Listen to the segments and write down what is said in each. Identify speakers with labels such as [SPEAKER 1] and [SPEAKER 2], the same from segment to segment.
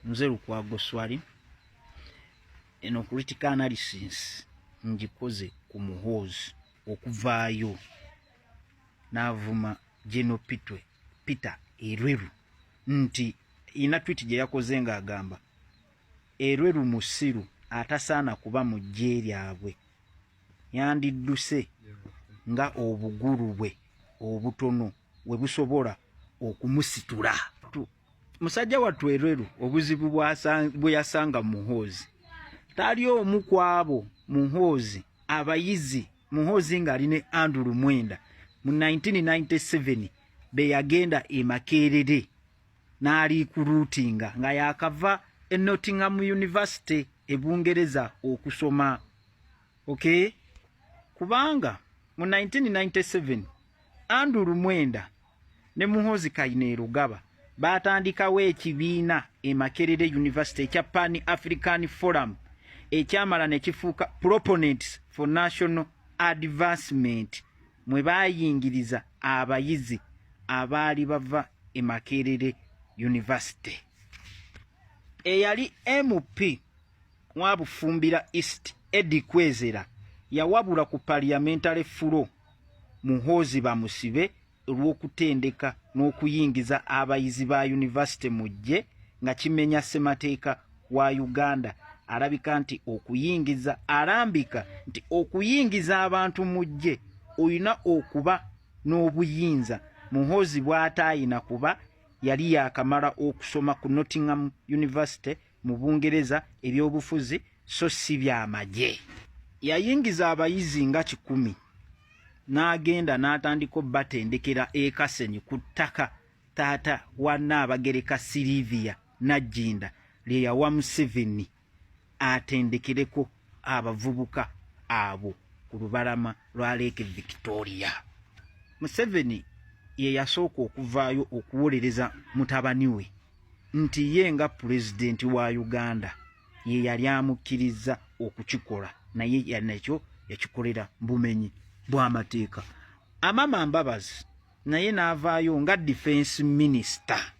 [SPEAKER 1] Nze Lukwago Swali, eno critical analysis ngikoze ku Muhoozi okuvaayo n'avuma General Pitwe Peter Elweru nti ina tweet gye yakoze ng'agamba Elweru musiru atasaana kuba mu ggye lyabwe, yandidduse nga obugulu bwe obutono we busobola okumusitula. Musajja wattu Elweru obuzibu bwe yasanga Muhoozi, tali omu ku abo Muhoozi abayizi Muhoozi ng'ali ne Andrew Mwenda mu 1997 be yagenda e Makerere n'aliikuluutinga nga yakava e Nottingham University e Bungereza okusoma. Okay, kubanga mu 1997 Andrew Mwenda ne Muhoozi Kainerugaba baatandikawo ekibiina e Makerere University ekya Pan African Forum ekyamala ne kifuuka Proponents for National Advancement mwe baayingiriza abayizi abaali bava e Makerere University. Eyali MP wa Bufumbira East Eddie Kwezera yawabula ku parliamentary floor Muhoozi bamusibe olw'okutendeka n'okuyingiza abayizi ba yunivasite mu ggye nga kimenya ssemateeka wa Uganda. Alabika nti okuyingiza alambika nti okuyingiza abantu mu ggye olina okuba n'obuyinza Muhoozi bw'ataayina kuba yali yaakamala okusoma ku Nottingham University mu Bungereza ebyobufuzi so si byamagye. Yayingiza abayizi nga 100 n'agenda n'atandika obatendekera e Kasenyi ku ttaka taata wa Nnaabagereka Sylivia Nagginda lye yawa Museveni atendekereko abavubuka abo ku lubalama lwa Lake Victoria. Museveni ye yasooka okuvaayo okuwolereza mutabani we nti ye nga pulezidenti wa Uganda ye yali amukkirizza okukikola, naye nakyo yakikolera bumenyi bw'amateeka. Amama Mbabazi naye n'avaayo nga defense minister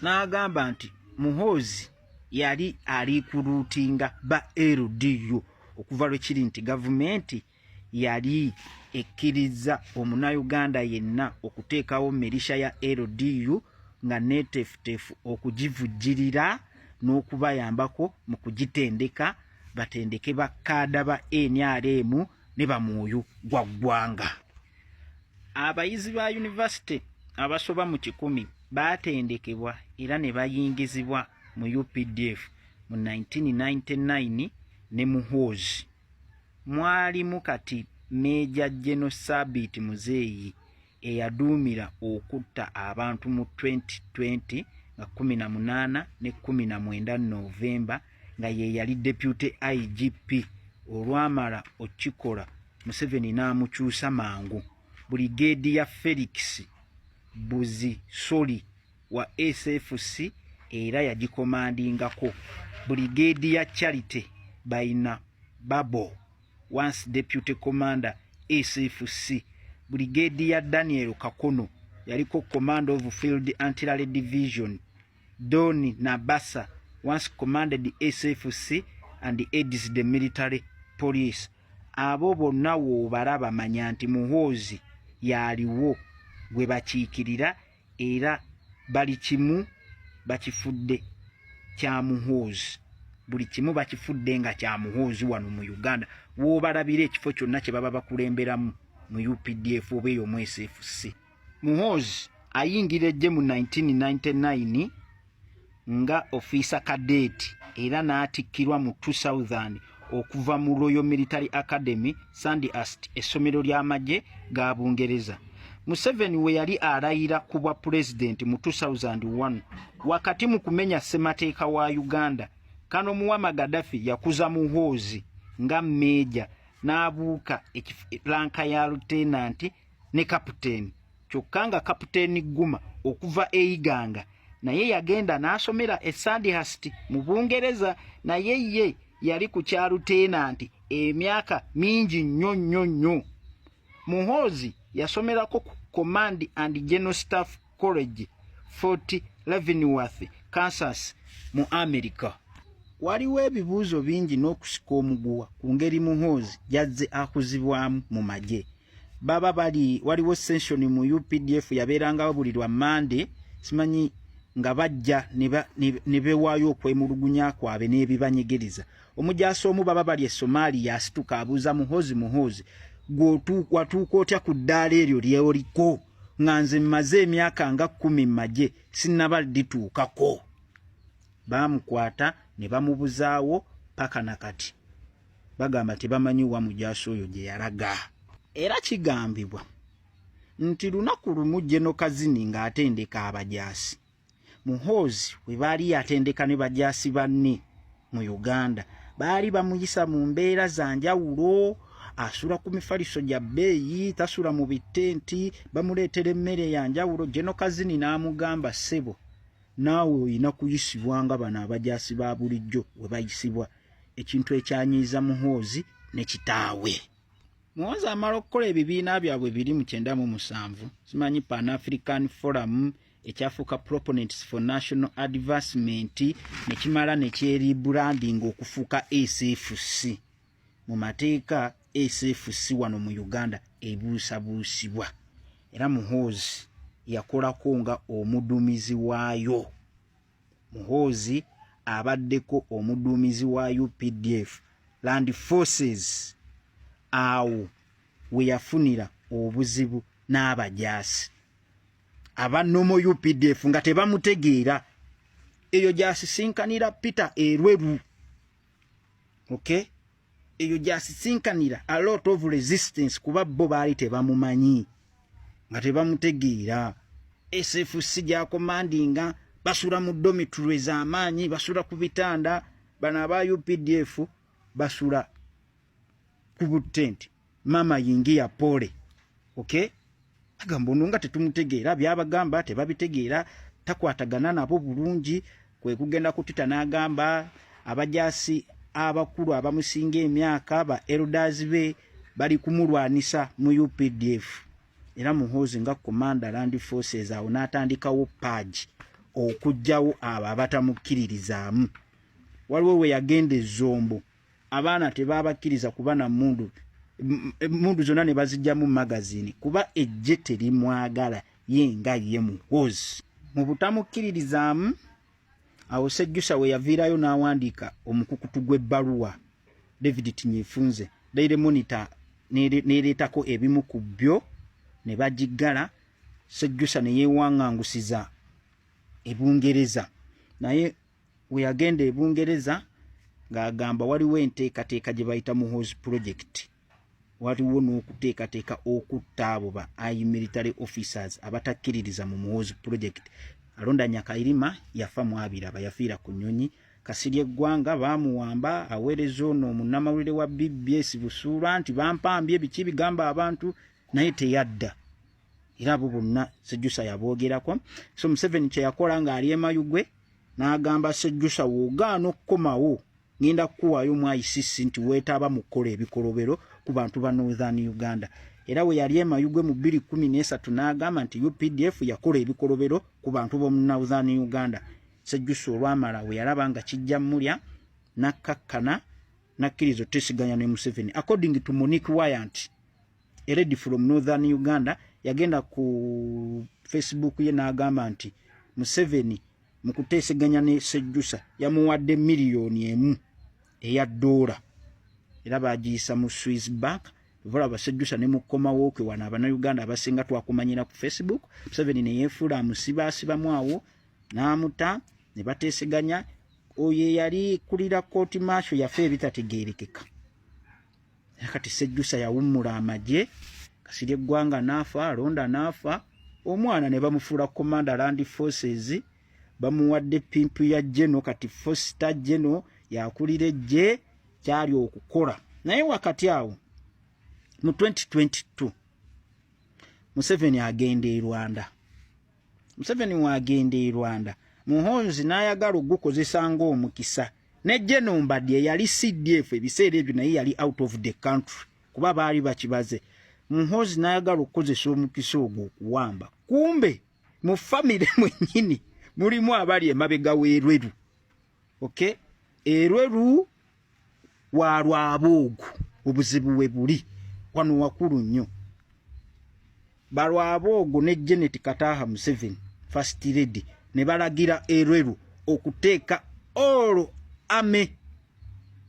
[SPEAKER 1] n'agamba nti Muhoozi yali aliikuluutinga ba LDU okuva lwe kiri nti gavumenti yali ekkirizza omunauganda yenna okuteekawo milisha ya LDU nga neeteefuteefu okugivujjirira n'okubayambako mu kugitendeka batendeke bakkaada ba NRM ne bamwoyo gwa ggwanga. Abayizi ba yunivasite abasoba mu 100 baatendekebwa era ne bayingizibwa mu UPDF mu 1999 ne Muhoozi. Mwalimu kati Meeja Geno Sabiiti Muzeeyi eyaduumira okutta abantu mu 2020 nga 18 ne 19 Novemba nga ye yali Deputy IGP. Olwamala okukikola Museveni n'amukyusa mangu Buligeedi ya Felix Buzisoli wa SFC era yagikomandingako. Buligeedi ya Charity Baina Babo once Deputy Commander SFC. Buligeedi ya Daniel Kakono yaliko Commander of Field Artillery Division. Don Nabasa once commanded SFC and aids the military police. Abo bonna w'obalaba manya nti Muhoozi yaliwo gwe bakiikirira era bali kimu bakifudde kya Muhoozi, buli kimu bakifudde nga kya Muhoozi wano mu Uganda. W'obalabira ekifo kyonna kye baba bakulemberamu mu UPDF oba eyo mu SFC. Muhoozi ayingira eggye mu 1999 nga ofiisa kadeeti era n'atikkirwa mu 2000 okuva mu Royal Military Academy Sandhurst, essomero ly'amagye ga Bungereza. Museveni we yali alayira ku bwa pulezidenti mu 2001 wakati mu kumenya ssemateeka wa Uganda, Kano Muammar Gaddafi yakuza Muhoozi nga meeja n'abuuka ranka ya lutenanti ne kapiteeni, kyokka nga kapiteeni Guma okuva e Iganga naye yagenda n'asomera e Sandhurst mu Bungereza, naye ye yali ku kya lutenanti emyaka mingi nnyo nnyo nnyo. Muhoozi yasomerako ku Command and General Staff College, Fort Leavenworth, Kansas mu Amerika. Waliwo ebibuuzo bingi n'okusika omuguwa ku ngeri Muhoozi gy'azze akuzibwamu mu magye. Baba bali waliwo session mu UPDF yabeerangawo buli lwa Mmande, simanyi nga bajja ne bewaayo okwemulugunya kwabwe n'ebibanyigiriza. Omujaasi omu baba bali e Somalia asituka abuuza Muhoozi, Muhoozi gwe watuuka otya ku ddaala eryo ly'oliko nga nze mmaze emyaka nga 10 mu magye sinnaba lituukako. Baamukwata ne bamubuzaawo paka na kati bagamba tebamanyi wa mujaasi oyo gye yalaga. Era kigambibwa nti lunaku lumu General Kazini ng'atendeka abajaasi, Muhoozi we baali yatendeka ne bajaasi banne mu Uganda, baali bamuyisa mu mbeera za njawulo, asula ku mifaliso gya bbeeyi, tasula mu bitenti, bamuleetera emmere ya njawulo. General Kazini n'amugamba, ssebo naawe olina kuyisibwa nga bano abajaasi ba bulijjo we bayisibwa, ekintu ekyanyiiza Muhoozi ne kitaawe. Muhoozi amala okukola ebibiina byabwe biri mu 97, simanyi Pan African Forum ekyafuuka Proponents for National Advancement, ne kimala ne kyerebranding okufuuka SFC. Mu mateeka SFC wano mu Uganda ebuusabuusibwa, era Muhoozi yakolako nga omuduumizi waayo. Muhoozi abaddeko omuduumizi wa UPDF Land Forces, awo we yafunira obuzibu n'abajaasi aba nomo UPDF nga tebamutegeera. Eyo gy'asisinkanira Peter Elweru, okay, eyo gy'asisinkanira a lot of resistance kuba bo baali tebamumanyi nga tebamutegeera. SFC gy'akomandinga basula mu dormitory ez'amaanyi, basula ku bitanda, bano aba UPDF basula ku butenti, mama yingiya pole, okay. Agamba ono nga tetumutegeera, byabagamba tebabitegeera, takwatagana nabo bulungi. Kwe kugenda ku Twitter n'agamba abajaasi abakulu abamusinga emyaka, ba elders be, bali kumulwanisa mu UPDF. Era Muhoozi nga commander Land Forces awo n'atandikawo page okuggyawo abo abatamukkiririzaamu. Waliwo we yagenda ezombo, abaana tebabakkiriza kuba na mmundu, emmundu zonna ne bazijjamu magazine kuba ejje terimwagala ye nga ye Muhoozi. Mu butamukkiririzaamu awo Sejjusa we yaviirayo n'awandiika omukukutu gw'ebbaluwa David Tinyefunze, Daily Monitor n'ereetako ebimu ku byo ne bagiggala. Sejjusa ne yeewaŋŋangusiza e Bungereza, naye we yagenda e Bungereza ng'agamba waliwo enteekateeka gye bayita Muhoozi Project, waliwo n'okuteekateeka okutta abo ba high military officers abatakkiririza mu Muhoozi Project. Alonda Nyakairima yafa mwabiraba, yafiira ku nnyonyi. Kasirye Eggwanga baamuwamba, aweereza ono munnamawulire wa BBS Busuulwa nti bampambye biki bigamba abantu, naye teyadda. Era abo bonna Sejjusa yaboogerako. So Museveni kye yakola ng'ali e Mayugwe n'agamba Sejjusa, w'ogaana okukomawo ngenda kukuwaayo mu ICC nti weetaba mu kukola ebikolobero ku bantu ba Northern Uganda. Era we yali e Mayugwe mu 2013 n'agamba nti UPDF yakola ebikolobero ku bantu b'omu Northern Uganda. Sejjusa olwamala we yalaba nga kijja mmulya n'akkakkana n'akkiriza oteesiganya ne Museveni. According to Monique Wyant, a lady from Northern Uganda, yagenda ku Facebook ye n'agamba nti Museveni mu kuteeseganya ne Sejjusa yamuwadde 1 miliyoni eya ddoola, era bagiyisa mu Swiss Bank. Olaba Sejjusa ne mukomawo kwe wano Abannayuganda abasinga twakumanyira ku Facebook. Museveni ne yeefuula amusibaasibamu awo n'amuta ne bateeseganya. Oyo eyali kulira kooti maasho yafe ebitategeerekeka. Era kati Sejjusa yawummula amagye, Kasirye Eggwanga n'afa, Alonda n'afa, omwana ne bamufuula commander Land Forces, bamuwadde pimpu ya general. Kati four-star general yakulira ejje kyali okukola. Naye wakati awo mu 2022 Museveni agenda e Rwanda. Museveni wagenda e Rwanda, Muhoozi n'ayagala ogukozesa ng'omukisa ne General Mbadi eyali CDF ebiseera ebyo, naye yali out of the country kuba baali bakibaze. Muhoozi n'ayagala okukozesa omukisa ogwo okuwamba, kumbe mu famire mwennyini mulimu abali emabega w'erweru. Okay, Elwelu wa Rwabwogo, obuzibu we buli wano wakulu nnyo. Balwabwogo ne Janet Kataha Museveni first lady ne balagira Elwelu okuteeka all army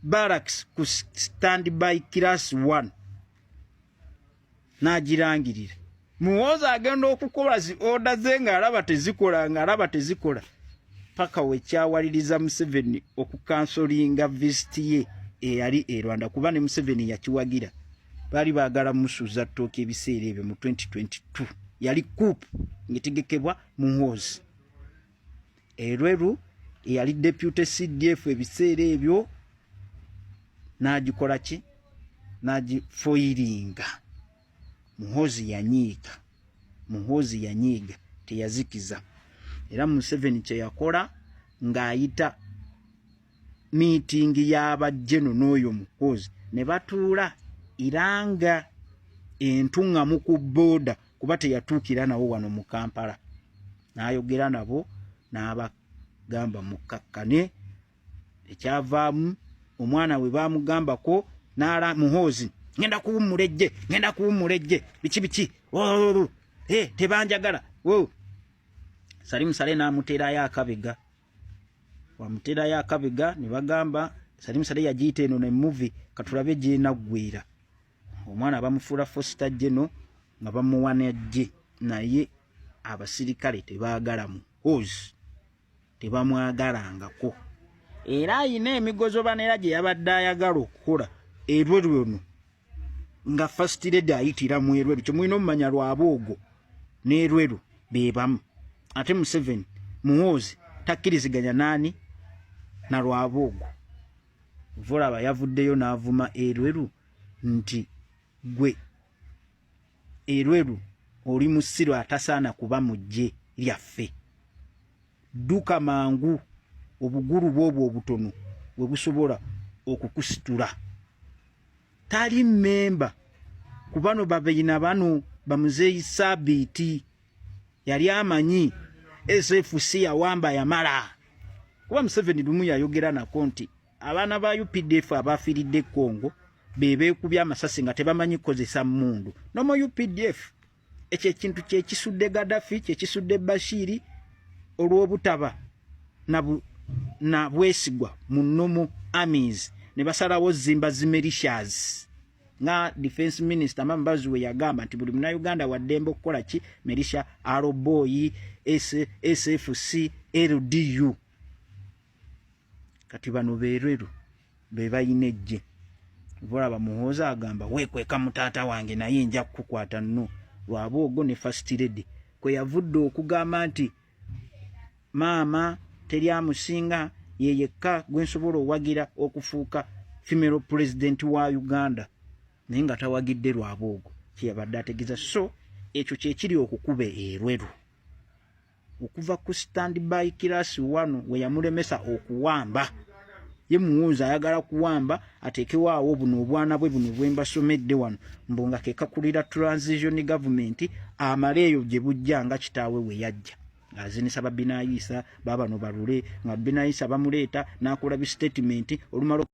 [SPEAKER 1] barracks ku standby class 1 n'agirangirira. Muhoozi agenda okukola zi order ze ng'alaba tezikola, ng'alaba tezikola, paka wekyawaliriza Museveni okukansolinga visit ye eyali e Rwanda, kuba ne Museveni yakiwagira. Baali baagala musuuza ttooki ebiseera ebyo mu 2022. Yali coup ng'etegekebwa Muhoozi. Elwelu eyali deputy CDF ebiseera ebyo n'agikola ki, n'agifoiringa. Muhoozi yanyiiga, Muhoozi yanyiiga, teyazikiza. Era Museveni kye yakola ng'ayita miitingi y'abajjeno n'oyo Muhoozi ne batuula Iranga entuŋŋamu ku booda, kuba teyatuukira nabo wano mu Kampala, n'ayogera nabo n'abagamba mukkakkane. Ekyavaamu omwana we baamugambako n'ala Muhoozi, ngenda kuwummula ejje, ngenda kuwummula ejje, biki biki, oh, eh, tebanjagala. Oh. Salim Saleh n'amuteerayo akabega, wamuteerayo akabega ne bagamba Salim Saleh yagiyita eno ne movie, katulabe gyenaggwera. Omwana bamufuula foster general nga bamuwana ejje, naye abasirikale tebaagala Muhoozi, tebamwagalangako. Era ayina emigozo baneera gye yabadde ayagala okukola Elweru ono nga first lady ayitira mu Elweru. Kyemulina omumanya, Rwabwogo n'Elweru be bamu. Ate Museveni, Muhoozi takkiriziganya naani na Rwabwogo. Volaba yavuddeyo n'avuma Elweru nti gwe Elweru oli musiru atasaana kuba mu ggye lyaffe, dduka mangu, obugulu bwobwo obutono bwe busobola okukusitula. Tali mmemba ku bano babeina bano bamuzeeyi Sabiiti. Yali amanyi SFC yawamba yamala, kuba Museveni lumu yayogera nako nti abaana ba UPDF abafiiridde Congo be beekubye amasasi nga tebamanyi kukozesa mmundu nomo UPDF. Ekyo ekintu kyekisudde Gaddafi, kyekisudde Bashiri olw'obutaba na bwesigwa mu normal armies, ne basalawo zimba zi militias, nga defense minister Amama Mbabazi we yagamba nti buli munnayuganda waddembe okukola ki militia, Arrow, SFC, LDU. Kati bano beerweru be balina ejje. Olaba Muhoozi agamba weekweka mutaata wange naye nja kukukwata nno. Rwabwogo ne first lady kwe yavudde okugamba nti maama teri amusinga, ye yekka gwe nsobola owagira okufuuka female president wa Uganda, naye nga tawagidde Rwabwogo kyeyabadde ategeeza. So ekyo kyekiri okukuba Elweru okuva ku standby class 1 we yamulemesa okuwamba. Ye Muhoozi ayagala kuwamba ateekewaawo buno obwana bwe buno bwembasomedde wano, mbu nga ke kakulira transition government, amale eyo gye bujja nga kitaawe we yajja ng'azinisa ba Binaisa babano balule, nga Binaisa bamuleeta n'akola bi statement olumala.